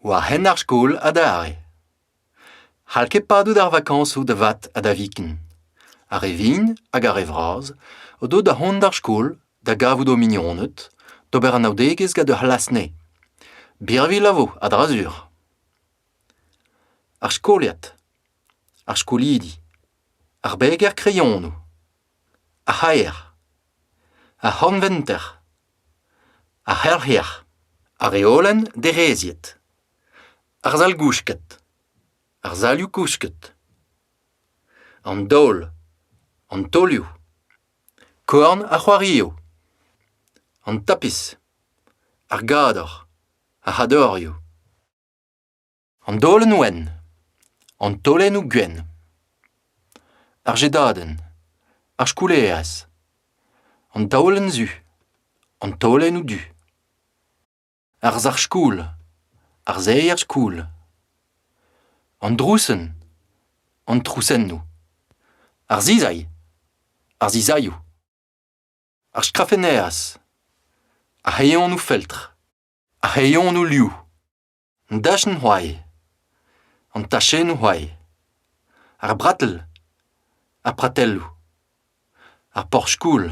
War hent ar skol adarre. C'hall ket padout ar vakañsoù da vat ha da viken. Ar re vihan hag ar re vras o do da c'hont d'ar skol da gavout o mignoned, d'ober anaoudegezh gant ur c'hlas-nez. Birvilh a vo, a-dra-sur. Ar skoliad, ar skolidi, ar beger kreionoù, ar c'haer, ar c'hornventer, ar c'helc'hier, ar reolenn dereziet, ar sal-gousket, ar salioù-kousket, an daol, an taolioù, korn ar c'hoarioù, an tapis, ar gador, ar c'hadorioù. An daolenn wenn, an taolennoù gwenn, ar jedadenn, ar skoulerez, an daolenn zu, an taolennoù du, ar sac'h-skoul, ar seier-skoul, an drousenn, an trousennoù, ar sizailh, ar sizailhoù, ar skrafennerez, ar c'heonoù feltr, ar c'heonoù liv. An dachenn c'hoari, an tachennoù c'hoari, ar bratell, ar pratelloù, ar porzh-skoul.